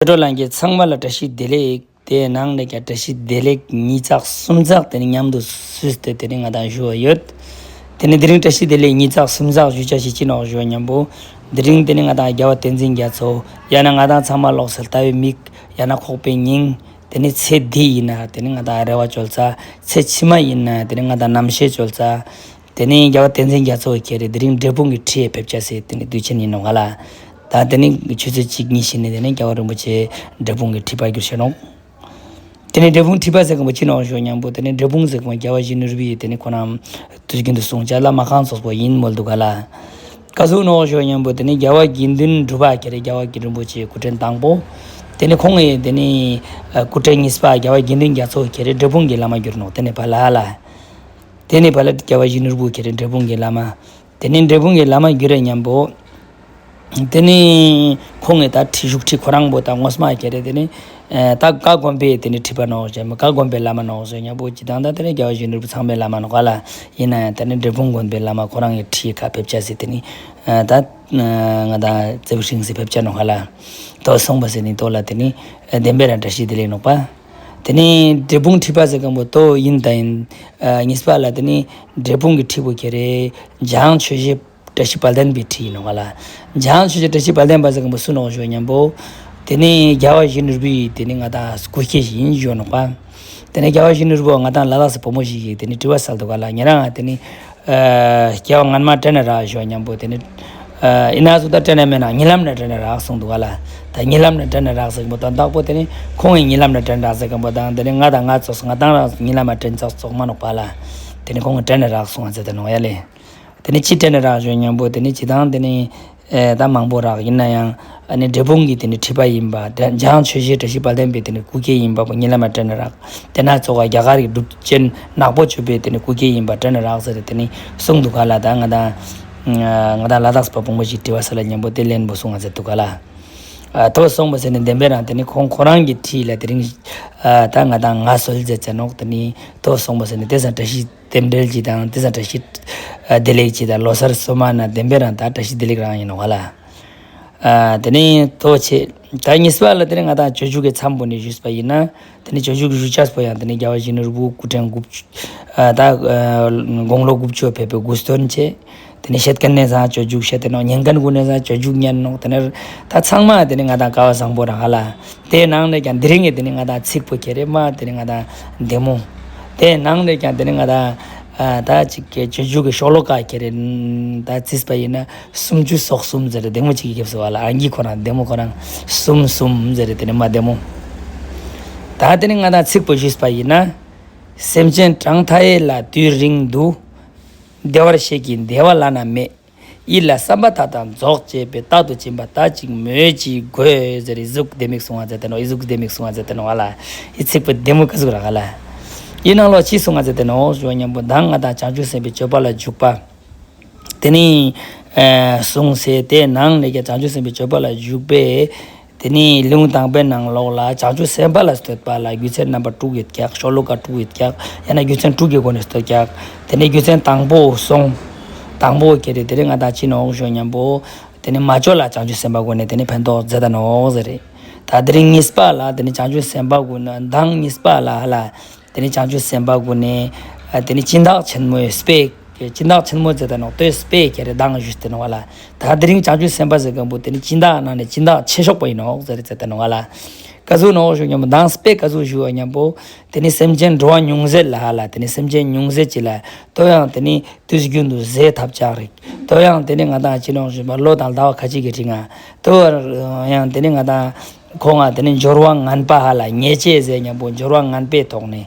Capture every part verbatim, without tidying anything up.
འགྲོ་ལྷན་རྒྱས་ཚང་མ་ལ་བཀྲ་ཤིས་བདེ་ལེགས། དེའི་ནང་ནས་ཀྱང་བཀྲ་ཤིས་བདེ་ལེགས་ཉིས་བརྩེགས་གསུམ་བརྩེགས་དེ་ནི་མཉམ་དུ་བསུས་ཏེ་དེ་ནི་ང་དང་ཞུ་བ་ཡོད། དེ་ནི་དེ་རིང་བཀྲ་ཤིས་བདེ་ལེགས་ཉིས་བརྩེགས་གསུམ་བརྩེགས་ཞུ་ཆ་ཞིག་ཅི་ནོག་ཞུ་བ་ཉམ་པོ། དེ་རིང་དེ་ནི་ང་དང་རྒྱལ་བ་བསྟན་འཛིན་རྒྱ་མཚོ་ཡང་ན་ང་དང་ཚང་མ་ལོགས་སུ་ལྟ་བའི་མིག་ཡང་ན་ཁོག་པའི་སྙིང་། དེ་ནི་ཚེ་འདི་ཡིན་ན་དེ་ནི་ང་དང་རེ་བ་བཅོལ་ས། ཚེ་ཕྱི་མ་ཡིན་ན་དེ་ནི་ང་དང་རྣམ་ཤེས་བཅོལ་ས། དེ་ནི་རྒྱལ་བ་བསྟན་འཛིན་རྒྱ་མཚོ་ཁྱེད་རེ་དེ་རིང་འབྲས་སྤུངས་ཀྱི་ཁྲིའི་ཕེབས་ཆ་སི་དེ་ནི་དུས་ཆེན་ཡིན་ནོག་ལ། ད་དེ་ནི་ཆུ་ཚོད་གཅིག་གཉིས་ཤིག་ནི་དེ་ནི་རྒྱལ་བ་རིན་པོ་ཆེ་འབྲས་སྤུངས་ཀྱི་ཁྲི་པ་གྱུར་ཤེས་ནོག་དེ་ནི་འབྲས་སྤུངས་ཁྲི་པ་ཟེར་མཁན་པོ་ཅི་ནོག་ཞུ་ཉམ་པོ་དེ་ནི་འབྲས་སྤུངས་ཟེར་མཁན་པོ་རྒྱལ་བ་ཡིད་བཞིན་ནོར་བུའི་དེ་ནི་ཁོ་རང་དུས་རྒྱུན་དུ་གསུང་བྱ་བླ་མ་ཁང་ཚོགས་པོ་ཡིན་མོལ་འདུག་ག་ལ། ག་ཟུག་ནོག་ཞུ་ཉམ་པོ་དེ་ནི་རྒྱལ་བ་དགེ་འདུན་གྲུབ་པ་ཁྱེད་རེ་རྒྱལ་བ་དགེ་འདུན་རིན་པོ་ཆེའི་སྐུ་ཕྲེང་དང་པོ། དེ་ནི་ཁོང་ངི་དེ་ནི་སྐུ་ཕྲེང་གཉིས་པ་རྒྱལ་བ་དགེ་འདུན་རྒྱ་མཚོ་ཁྱེད་རེ་འབྲས་སྤུངས་ཀྱི་བླ་མ་གྱུར་ནོག་དེ་ནི་ཕ་ལ་ལ། དེ་ནི་ཕ་ལ་རྒྱལ་བ་ཡིད་བཞིན་ནོར་བུ་ཁྱེད་རེ་འབྲས་སྤུངས་ཀྱི་བླ་མ། དེ་ནི་འབྲས་སྤུངས་ཀྱི་བླ་མ་གྱུར་རེ་ཉམ་པོ། དེ་ནི་ཁོང་ངི་ད་ཁྲི་བཞུགས་ཁྲི་ཁོ་རང་པོ་ད་ངོ་མ་ཁྱེད་རེ་དེ་ནི་ད་ཀ་དགོན་པའི་དེ་ནི་ཁྲི་པ་ནོག་ཞེས་མི་ཀ་དགོན་པའི་བླ་མ་ནོག་ཞེས་ཉམ་པོ་ཅི་དང་ད་དེ་ནི་རྒྱལ་བ་ཡིད་བཞིན་ནོར་བུ་ཚང་མའི་བླ་མ་ནོག་ག་ལ། ཡིན་ན་ཡང་དེ་ནི་འབྲས་སྤུངས་དགོན་པའི་བླ་མ་ཁོ་རང་ངི་ཁྲི་ཁ་ཕེབས་ཆ་སི་དེ་ནི་ད་ང་དང་རྩེ་བུ་ཤིང་སི་ཕེབས་ཆ་ནོག་ག་ལ། དོ་སོང་པ་ཟེར་ནི་དོ་ལ་དེ་ནི་བདེན་པའི་རང་བཀྲ་ཤིས་བདེ་ལེགས་ནོག་པ། དེ་ནི་འབྲས་སྤུངས་ཁྲི་པ་ཟེར་མཁན་པོ་དོ་ཡིན་ད་ཡིན། གཉིས་པ་ལ་དེ་ནི་འབྲས་སྤུངས་ཀྱི་ཁྲི་པོ་ཁྱེད་རེ་འཇང་ཆོས་རྗེ་བཀྲ་ཤིས་དཔལ་ལྡན་པའི་ཁྲི་ཡིན་ནོག་ལ། འཇང་ཆོས་རྗེ་བཀྲ་ཤིས་དཔལ་ལྡན་པ་ཟེར་མཁན་པོ་སུ་ནོག་ཞུ་ཉམ་པོ། དེ་ནི་རྒྱལ་བ་ཡིད་བཞིན་ནོར་བུའི་དེ་ནི་ང་དང་སྐུ་སྐྱེ་ཞིག་ཡིན་ཞུ་ནོག་པ། དེ་ནི་རྒྱལ་བ་ཡིད་བཞིན་ནོར་བུ་ང་དང་ལ་དྭགས་སི་བུ་མོ་ཞིག་གིས་དེ་ནི་དྲི་བ་སལ་འདུག་ག་ལ། ཉེ་རང་དེ་ནི་སྐྱེ་བ་སྔན་མ་དྲན་ན་རག་ཞུ་ཉམ་པོ་དེ་ནི། ཨ་ཡིན་ན་སུ་ད་དྲན་ན་མེད་ན་ཉིན་ལམ་ན་དྲན་ན་རག་གསུངས་འདུག་ག་ལ། ད་ཉིན་ལམ་ན་དྲན་ན་རག་ཟེར་མཁན་པོ་དོན་དག་པོ་དེ་ནི་ཁོང་ངི་ཉིན་ལམ་ན་དྲན་རག་ཟེར་མཁན་པོ་དང་དེ་ནི་ང་དང་ང་ཙོགས་ང་དང་རག་ཉིན་ལམ་ན་དྲན་ཙོགས་ཙོགས་མ་ནོག་པ་ལ། དེ་ནི་ཁོང་ངི་དྲན་ན་རག་གསུངས་ཟེར་ཏེ་ནོག་ཡ་ལེ། དེ་ནི་ཅི་དྲན་ན་རག་ཞུ་ཉམ་པོ་དེ་ནི་ཅི་དང་དེ་ནི་ཨེ་ད་མང་པོ་རག་ཡིན་ན་ཡང་ཨ་ནི་འབྲས་སྤུངས་ཀྱི་དེ་ནི་ཁྲི་པ་ཡིན་པ་དེ་འཇང་ཆོས་རྗེ་བཀྲ་ཤིས་དཔལ་ལྡན་པའི་དེ་ནི་སྐུ་སྐྱེ་ཡིན་པ་པོ་ཉིན་ལམ་ན་དྲན་ན་རག་དེ་ན་ཙོགས་རྒྱ་གར་གྱི་གྲུབ་ཆེན་ནག་པོ་ཆོས་པའི་དེ་ནི་སྐུ་སྐྱེ་ཡིན་པ་དྲན་ན་རག་ཟེར་ཏེ་དེ་ནི་གསུངས་འདུག་ག་ལ། ད་ང་དང་ང་དང་ལ་དྭགས་པ་བུ་མོ་ཞིག་དྲི་བ་སལ་ཉམ་པོ་དེ་ལན་པོ་གསུངས་ཟེར་འདུག་ག་ལ། ཨ་དོ་སོང་པ་ཟེར་ནི་བདེན་པའི་རང་དེ་ནི་ཁོང་ཁོ་རང་གི་ཁྲི་ལ་དེ་རིང་ཨ་ད་ང་དང་ང་གསོལ་མཛད་ཟེར་ནོག་དེ་ནི་དོ་སོང་པ་ཟེར་ནི་དེ་སང་བཀྲ་ཤིས་རྟེན་འབྲེལ་གྱི་དང་དེ་སང་བཀྲ་ཤིས་ཨ་བདེ་ལེགས་ཀྱི་དང་ལོ་གསར་སོ་མ་ན་བདེན་པའི་རང་ད་བཀྲ་ཤིས་བདེ་ལེགས་རང་ཡིན་ནོག་ག་ལ། ཨ་དེ་ནི་དོ་ཆེ་ད་གཉིས་པ་ལ་དེ་ནི་ང་དང་སྤྱོད་འཇུག་གི་མཚམས་པོ་ནི་ཞུས་པ་ཡིན་ན། དེ་ནི་སྤྱོད་འཇུག་ཞུ་ཆས་པོ་ཡང་དེ་ནི་རྒྱལ་བ་ཡིད་བཞིན་ནོར་བུ་སྐུ་ཕྲེང་དགུ་བཅུ། ཨ་ད་ཨ་དགུང་ལོ་དགུ་བཅུ་ཕེབས་པའི་དགུ་སྟོན་བྱས། དེ་ནི་བཤད་མཁན་ནས་བཟང་སྤྱོད་འཇུག་བཤད་དེ་ནོག་ཉན་མཁན་ཀུན་ནས་བཟང་སྤྱོད་འཇུག་ཉན་ནོག་དེ་ནི་ད་ཚང་མ་དེ་ནི་ང་དང་སྐལ་བ་བཟང་པོ་རང་ཧ་ལ། དེའི་ནང་ནས་ཀྱང་དེ་རིང་གི་དེ་ནི་ང་དང་ཚིག་པོ་ཁྱེད་རེ་མ་དེ་ནི་ང་དང་བདེ་མོ། དེའི་ནང་ནས་ཀྱང་དེ་ནི་ང་དང་ཨ་ད་ཅིག་གི་སྤྱོད་འཇུག་གི་ཤོ་ལོ་ཀ་ཁྱེད་རེ་ད་བརྩིས་པ་ཡིན་ན། སུམ་ཅུ་སོ་གསུམ་ཟེར་རེ་བདེ་མོ་ཅིག་གི་སྐབས་སུ་བ་ལ་ཨང་ཀི་ཁོ་རང་བདེ་མོ་ཁོ་རང་གསུམ་གསུམ་ཟེར་རེ་དེ་ནི་མ་བདེ་མོ། ད་དེ་ནི་ང་དང་ཚིག་པོ་ཞུས་པ་ཡིན་ན། སེམས་ཅན་གྲངས་མཐའ་ཡས་ལ་དུས་རིང་དུ། བདེ་བར་གཤེགས་ཀྱི་བདེ་བ་བླ་ན་མེད། ཡིད་ལ་བསམ་པ་མཐའ་དག་རྫོགས་བྱེད་པའི། རྟག་ཏུ་སྦྱིན་པ་ལྟ་ཅི་སྨོས་ཅི་དགོས་ཟེར་རེ་ཟུག་བདེ་མོ་གསུངས་ཟེར་ཏེ་ནོག་ཨི་ཟུག་བདེ་མོ་གསུངས་ཟེར་ཏེ་ནོག་ཨ་ལ། ཨི་ཚིག་པོ་བདེ་མོ་ཀ་ཟུག་རག་ཨ་ལ། ཡིན་ནང་ལོགས་ཅི་གསུངས་ཟེར་ཏེ་ནོག་ཞུ་བ་ཉམ་པོ་མདང་ང་དང་བྱང་ཆུབ་སེམས་དཔའི་སྤྱོད་པ་ལ་འཇུག་པ། དེ་ནི་ཨ་གསུངས་ཟེར་དེའི་ནང་ནས་ཀྱང་བྱང་ཆུབ་སེམས་དཔའི་སྤྱོད་པ་ལ་འཇུག་པའི། དེ་ནི་ལེའུ་དང་པོའི་ནང་ལོགས་ལ་བྱང་ཆུབ་སེམས་དཔའ་ལ་བསྟོད་པ་ལ་རྒྱུ་མཚན་རྣམ་པ་དྲུག་ཡོད་ཀྱག་ཤོ་ལོ་ཀ་དྲུག་ཡོད་ཀྱག་ཡང་ན་རྒྱུ་མཚན་དྲུག་གི་སྒོ་ནས་བསྟོད་ཀྱག་དེ་ནི་རྒྱུ་མཚན་དང་པོ་སོང་། དང་པོ་ཁྱེད་རེ་དེ་རིང་ང་དང་ཅི་ནོག་ཞུ་ཉམ་པོ། དེ་ནི་མ་ཅོ་ལ་བྱང་ཆུབ་སེམས་དཔའ་ཀུན་ནས་དེ་ནི་ཕན་ཐོགས་མཛད་ད་ནོག་ཟེར་རེ། ད་དེ་རིང་གཉིས་པ་ལ་དེ་ནི་བྱང་ཆུབ་སེམས་དཔའ་ཀུན་ནས་མདང་གཉིས་པ་ལ་ཧ་ལ། དེ་ནི་བྱང་ཆུབ་སེམས་དཔའ་ཀུན་ནས་ཨ་དེ་ནི་སྦྱིན་བདག་ཆེན་མོའི་དཔེ། སྦྱིན་བདག་ཆེན་མོ་ཟེར་ཏེ་ནོག་དེ་དཔེ་ཁྱེད་རེ་མདང་ཞུས་ཏེ་ནོག་ཨ་ལ། ད་དེ་རིང་བྱང་ཆུབ་སེམས་དཔའ་ཟེར་མཁན་པོ་དེ་ནི་སྦྱིན་བདག་ནང་ནས་སྦྱིན་བདག་ཆེ་ཤོས་པོ་ཡིན་ནོག་ཟེར་ཟེར་ཏེ་ནོག་ཨ་ལ། ཀ་ཟུག་ནོག་ཞུ་ཉམ་པོ་མདང་དཔེ་ཀ་ཟུག་ཞུ་བ་ཉམ་པོ། དེ་ནི་སེམས་ཅན་འགྲོ་བ་ཉུང་ཟད་ལ་ཧ་ལ་དེ་ནི་སེམས་ཅན་ཉུང་ཟད་ཅིག་ལ་དོ་ཡང་དེ་ནི་དུས་རྒྱུན་དུ་ཟས་ཐབས་ཆག་རིགས་དོ་ཡང་དེ་ནི་ང་དང་ཅི་ནོག་ཞུ་བ་ལོ་དང་ཟླ་བ་ཁ་ཅིག་གི་རིང་ང་དོ་ཡང་དེ་ནི་ང་དང་ཁོང་ང་དེ་ནི་འབྱོར་བ་ངན་པ་ཧ་ལ་ཉེས་ཆད་ཟེར་ཉམ་པོ་འབྱོར་བ་ངན་པའི་ཐོག་ནས།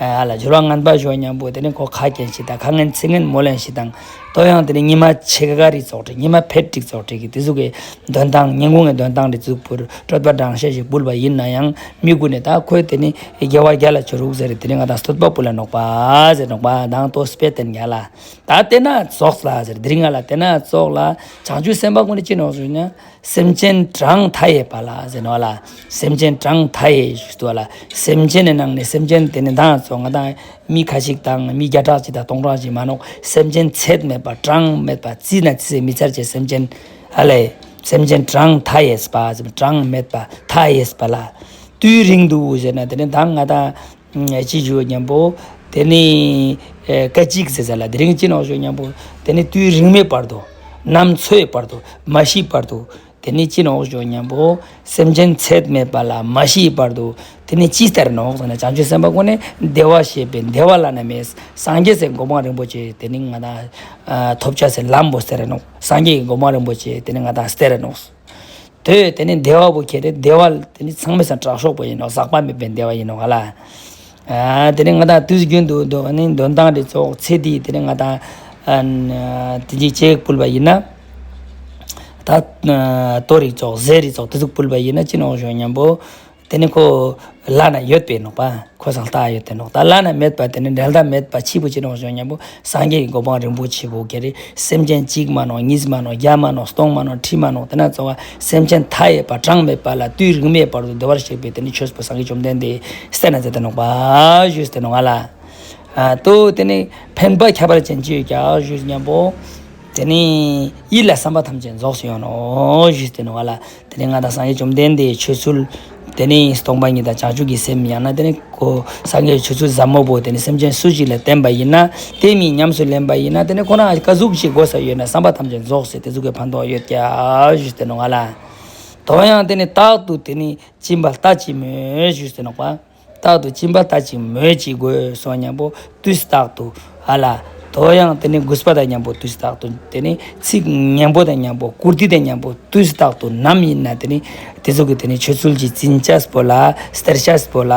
ཨ་ལ་འབྱོར་བ་ངན་པ་ཞུ་བ་ཉམ་པོ་དེ་ནི་ཁོ་ཁ་སྐྱེངས་ཤིག་དང་ཁ་ངན་ཚིག་ངན་མོ་ལེན་ཤིག་དང་དོ་ཡང་དེ་ནི་ཉི་མ་ཕྱེད་ཀ་རིགས་ཙོགས་རིགས་ཉི་མ་ཕེད་རིགས་ཙོགས་རིགས་ཀྱི་དེ་ཟུག་གི་དོན་དང་ཉིན་གུང་གི་དོན་དང་རིགས་ཟུག་པུར་སྤྲོད་པ་དྲང་བཤད་ཞིག་འབུལ་བ་ཡིན་ན་ཡང་མི་ཀུན་ནས་ད་ཁོས་དེ་ནི་དགེ་བ་རྒྱ་ལ་བྱོ་རུག་ཟེར་དེ་ནི་ང་དང་བསྟོད་པ་འབུལ་ལ་ནོག་པ་ཟེར་ནོག་པ་དང་དོ་དཔེ་བསྟན་རྒྱ་ལ་ད་དེ་ན་ཙོགས་ལ་ཟེར་དེ་རིང་ང་ལ་དེ་ན་ཙོགས་ལ་བྱང་ཆུབ་སེམས་དཔའ་ཀུན་ནི་ཅི་ནོག་ཟེར་ན། སེམས་ཅན་གྲངས་མཐའ་ཡས་པ་ལ་ཟེར་ནོག་ལ། སེམས་ཅན་གྲངས་མཐའ་ཡས་ཞུས་ཏོ་ལ། སེམས་ཅན་ནི་ནང་ནས་སེམས་ཅན་དེ་ནི་མདང་ཙོགས་ང་དང་མི་ཁ་ཅིག་དང་མི་བརྒྱ་ཕྲག་ཅིག་དང་སྟོང་ཕྲག་ཅིག་མ་ནོག་སེམས་ཅན་ཚད་མེད་པ་གྲངས་མེད་པ་རྩིས་ན་རྩིས་མི་ཚར་ཅེས་སེམས་ཅན་ཧ་ལས། སེམས་ཅན་གྲངས་མཐའ་ཡས་པ་ཟེར་གྲངས་མེད་པ་མཐའ་ཡས་པ་ལ། དུས་རིང་དུ་ཟེར་ན་དེ་ནི་ད་ང་དང་ཅི་ཞུ་ཉམ་པོ་དེ་ནི་སྐད་ཅིག་ཟེར་ས་ལ་དེ་རིང་ཅི་ནོག་ཞུ་ཉམ་པོ་དེ་ནི་དུས་རིང་མོའི་བར་དུ་ནམ་འཚོའི་བར་དུ་མ་ཤིའི་བར་དུ། དེ་ནི་ཅི་ནོག་ཞུ་ཉམ་པོ་སེམས་ཅན་ཚད་མེད་པ་ལ་མ་ཤིའི་བར་དུ། དེ་ནི་ཅི་སྟེར་ནོག་ཟེར་ན་བྱང་ཆུབ་སེམས་དཔའ་ཀུན་ནི་བདེ་བར་གཤེགས་པའི་བདེ་བ་བླ་ན་མེད་སངས་རྒྱས་སི་གོ་འཕང་རིན་པོ་ཆེ་དེ་ནི་ང་དང་ཐོབ་ཅེས་སི་ལམ་བོ་སྟེར་ར་ནོག། སངས་རྒྱས་ཀྱི་གོ་འཕང་རིན་པོ་ཆེ་དེ་ནི་ང་དང་སྟེར་ར་ནོག། དེ་དེ་ནི་བདེ་བ་བོ་ཁྱེར་ཏེ་བདེ་བ་དེ་ནི་ཚང་མའི་སང་དྲག་ཤོས་པོ་ཡིན་ནོག། ཟག་པ་མེད་པའི་བདེ་བ་ཡིན་ནོག་ལ། ཨ་དེ་ནི་ང་དང་དུས་རྒྱུན་དུ་འདོན་ནི་འདོན་སྟངས་རེ་ཙོགས་ཚེ་འདི་དེ་ནི་ང་དང་ཨ་དེ་ཅིག་ཅེག་ཕུལ་བ་ཡིན་ན། ད་ཨ་ཏོ་རེ་ཙོགས་ཟས་རེ་ཙོགས་དེ་ཟུག་ཕུལ་བ་ཡིན་ན་ཅི་ནོག་ཞུ་ཉམ་པོ། དེ་ནི་ཁོ་བླ་ན་ཡོད་པའི་ནོག་པ། ཁོ་སང་ལྟ་ཡོད་དེ་ནོག། ད་བླ་ན་མེད་པ་དེ་ནི་འབྲལ་ཟླ་མེད་པ་ཆི་བོ་ཅི་ནོག་ཞུ་ཉམ་པོ་སངས་རྒྱས་ཀྱི་གོ་འཕང་རིན་པོ་ཆེ་བོ་ཁྱེར་ཏེ་སེམས་ཅན་གཅིག་མ་ནོག། གཉིས་མ་ནོག། བརྒྱ་མ་ནོག། སྟོང་མ་ནོག། ཁྲི་མ་ནོག། དེ་ན་ཙོགས་སེམས་ཅན་མཐའ་ཡས་པ་གྲངས་མེད་པ་ལ་དུས་རིང་མོའི་བར་དུ་བདེ་བར་གཤེགས་པའི་དེ་ནི་ཆོས་པོ་སངས་རྒྱས་བཅོམ་ལྡན་འདས་སྟན་ན་མཛད་དེ་ནོག་པ་ཞུས་ཏེ་ནོག་ང་ལ། ཨ་ཏོ་དེ་ནི་ཕན་པ་ཁྱད་པར་ཅན་ཅི་ཡོད་ཀྱག་ཞུས་ཉམ་པོ། དེ་ནི་ཡིད་ལ་བསམ་པ་ཐམས་ཅད་རྫོགས་སུ་ཡོང་ནོག་ཞུས་ཏེ་ནོག་ང་ལ། དེ་ནི་ང་དང་སངས་རྒྱས་བཅོམ་ལྡན་འདས་ཆོས་ཚུལ། དེ་ནི་སྟོང་པ་ཉིད་དང་བྱང་ཆུབ་ཀྱི་སེམས་ཡང་ན་དེ་ནི་ཁོ་སངས་རྒྱས་ཆོས་ཚུལ་ཟབ་མོ་བོ་དེ་ནི་སེམས་ཅན་སུ་ཞིག་ལ་བསྟན་པ་ཡིན་ན་དེ་མི་ཉམས་སུ་ལེན་པ་ཡིན་ན་དེ་ནི་ཁོ་ན་ཀ་ཟུག་ཅིག་དགོས་ས་ཡོད་ན་བསམ་པ་ཐམས་ཅད་རྫོགས་སེ་དེ་ཟུག་གི་ཕན་ཐོགས་ཡོད་ཀྱག་ཞུས་ཏེ་ནོག་ང་ལ། དོ་ཡང་དེ་ནི་རྟག་ཏུ་དེ་ནི་སྦྱིན་པ་ལྟ་ཅི་སྨོས་ཞུས་ཏེ་ནོག་པ། རྟག་ཏུ་སྦྱིན་པ་ལྟ་ཅི་སྨོས་ཅི་དགོས་སོ་ཉམ་པོ་དུས་རྟག་ཏུ་ཨ་ལ། དོ་ཡང་དེ་ནི་གུས་པ་དང་ཉམ་པོ་དུས་རྟག་ཏུ་དེ་ནི་ཚིག་སྙན་པོ་དང་ཉམ་པོ་བཀུར་སྟི་དང་ཉམ་པོ་དུས་རྟག་ཏུ་ནམ་ཡིན་ན་དེ་ནི་དེ་ཚོ་གི་དེ་ནི་ཆོས་ཚུལ་གྱི་འཛིན་ཅེས་པོ་ལ་སྟེར་ཅེས་པོ་ལ།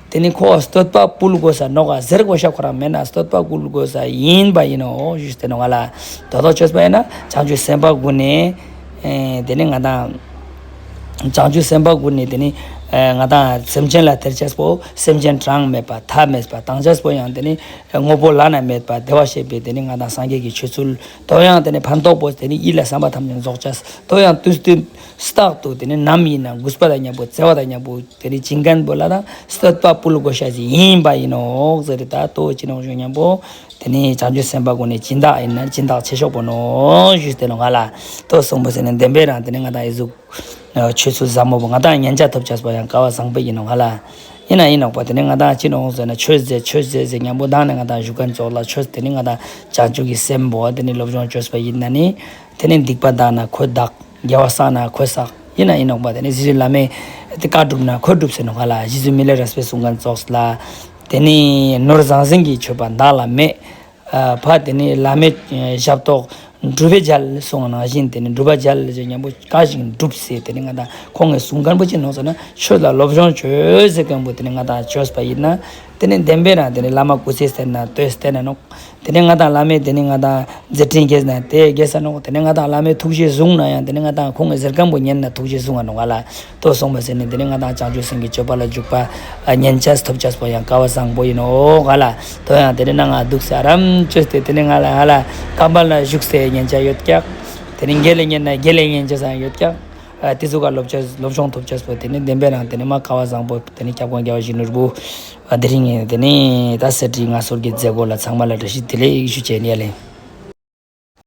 དེ་ནི་ཁོ་བསྟོད་པ་ཕུལ་དགོས་ས་ནོག་ག་ཟེར་དགོས་ཤ་ཁོ་རང་མེད་ན་བསྟོད་པ་ཕུལ་དགོས་ས་ཡིན་པ་ཡིན་ནོག་ཞུས་ཏེ་ནོག་ང་ལ། དོ་དོ་ཆོས་པ་ཡིན་ན་བྱང་ཆུབ་སེམས་དཔའ་ཀུན་ནི། ཨེ་དེ་ནི་ང་དང་། བྱང་ཆུབ་སེམས་དཔའ་ཀུན་ནི་དེ་ནི་ཨེ་ང་དང་སེམས་ཅན་ལ་སྟེར་ཅེས་པོ་སེམས་ཅན་གྲངས་མེད་པ་མཐའ་མེད་པ་བཏང་ཅེས་པོ་ཡང་དེ་ནི་དངོས་པོ་བླ་ན་མེད་པ་བདེ་བར་གཤེགས་པའི་དེ་ནི་ང་དང་སངས་རྒྱས་ཀྱི་ཆོས་ཚུལ་དོ་ཡང་དེ་ནི་ཕན་ཐོགས་པོ་དེ་ནི་ཡིད་ལ་བསམ་པ་ཐམས་ཅད་རྫོགས་ཅེས་དོ་ཡང་དུས་དུས་རྟག་ཏུ་དེ་ནི་ནམ་ཡིན་ན་གུས་པ་དང་ཉམ་པོ་བརྩེ་བ་དང་ཉམ་པོ་དེ་ནི་བྱིན་མཁན་པོ་ལ་དང་བསྟོད་པ་ཕུལ་དགོས་ཤ་ཞིག་ཡིན་པ་ཡིན་ནོག་ཟེར་ཏེ་ད་དོ་ཅི་ནོག་ཞུ་ཉམ་པོ། དེ་ནི་བྱང་ཆུབ་སེམས་དཔའ་ཀུན་ནི་སྦྱིན་བདག་ཡིན་ན་སྦྱིན་བདག་ཆེ་ཤོས་པོ་ནོག་ཞུས་ཏེ་ནོག་ང་ལ། དོ་གསུངས་པ་ཟེར་ནས་བདེན་པའི་རང་དེ་ནི་ང་དང་ཨི་ཟུག་ཆོས་ཚུལ་ཟབ་མོ་བོ་ང་དང་ཉན་ཆ་ཐོབ་ཅེས་པོ་ཡང་སྐལ་བ་བཟང་པོ་ཡིན་ནོག་ང་ལ། ཡིན་ན་ཡིན་ནོག་པ་དེ་ནི་ང་དང་ཅི་ནོག་ཟེར་ན་ཆོས་ཟེར་ཆོས་ཟེར་ཟེར་ཉམ་པོ་དང་ནི་ང་དང་ཞུ་མཁན་ཙོགས་ལ་ཆོས་དེ་ནི་ང་དང་བྱང་ཆུབ་ཀྱི་སེམས་པོ་དེ་ནི་སློབ་སྦྱོང་བཅོས་པ་ཡིན་ན་ནི། དེ་ནི་སྡིག་པ་དག་ན་ཁོ་དག་དགེ་བ་བསགས་ན་ཁོ་བསགས། ཡིན་ན་ཡིན་ནོག་པ་དེ་ནི་རྗེ་བཙུན་བླ་མས་དེ་བཀའ་བསྒྲུབས་ན་ཁོ་བསྒྲུབས་ཟེར་ནོག་ང་ལ། རྗེ་བཙུན་མི་ལ་རས་པས་གསུངས་མཁན་ཙོགས་ལ། དེ་ནི་ནོར་ཟང་ཟིང་གི་མཆོད་པ་བདག་ལ་མེད། ཨ་ཕ་དེ་ནི་བླ་མའི་ཞབས་ཏོག་སྒྲུབ་པའི་མཇལ་གསུངས་ནང་བཞིན་དེ་ནི་སྒྲུབ་པ་མཇལ་ཟེར་ཉམ་པོ་བཀའ་བཞིན་སྒྲུབ་ཟེར་དེ་ནི་ང་དང་ཁོང་གིས་གསུངས་མཁན་པོ་ཅི་ནོག་ཟེར་ན་ཆོས་ལ་སློབ་སྦྱོང་བཅོས་ཟེར་མཁན་པོ་དེ་ནི་ང་དང་བཅོས་པ་ཡིན་ན། དེ་ནི་བདེན་པའི་རང་དེ་ནི་བླ་མ་སྐུ་ཚེ་བརྟན་ན་ལྟོས་བརྟན་ན་ནོག་དེ་ནས་ང་དང་བླ་མས་དེ་ནས་ང་དང་མཛད་འཕྲིན་རྒྱས་ན་དེ་རྒྱས་ས་ནོག་དེ་ནས་ང་དང་བླ་མས་ཐུགས་རྗེས་བཟུང་ན་ཡང་དེ་ནས་ང་དང་ཁོང་གི་ཟེར་མཁན་པོ་ཉན་ན་ཐུགས་རྗེས་བཟུང་ང་ནོག་ང་ལ། དོ་གསུངས་པ་ཟེར་ནས་དེ་ནས་ང་དང་བྱང་ཆུབ་སེམས་ཀྱི་སྤྱོད་པ་ལ་འཇུག་པ་ཉན་ཆ་ཐོབ་ཆ་པོ་ཡང་སྐལ་བ་བཟང་པོ་ཡིན་ནོག་ང་ལ། དོ་ཡང་དེ་ནས་ན་ང་འདུག་ས་རམ་བཅོས་ཏེ་དེ་ནས་ང་ལ་ཧ་ལ་ཀམ་པ་ལ་བཞུགས་སེ་ཉན་ཆ་ཡོད་ཀྱག་དེ་ནས་དགེ་ལས་ཉན་ན་དགེ་ལས་ཉན་ཆ་ས་ཡང་ཡོད་ཀྱག་ཨ་དེ་ཚོ་ག་སློབ་ཆ་སློབ་སྦྱོང་ཐོབ་ཆ་པོ་དེ་ནས་བདེན་པའི་རང་དེ་ནས་མ་སྐལ་བ་བཟང་པོ་དེ་ནས་སྐྱབས་མགོན་རྒྱལ་བ་ཡིད་བཞིན་ནོར་བུ། ཨ་དེ་རིང་ངས་དེ་ནས་ད་གསེར་ཁྲིའི་མངའ་གསོལ་གྱི་མཛད་སྒོ་ལ་ཚང་མ་ལ་བཀྲ་ཤིས་བདེ་ལེགས་ཞུ་ཅེས་ཡིན་ཡ་ལེ།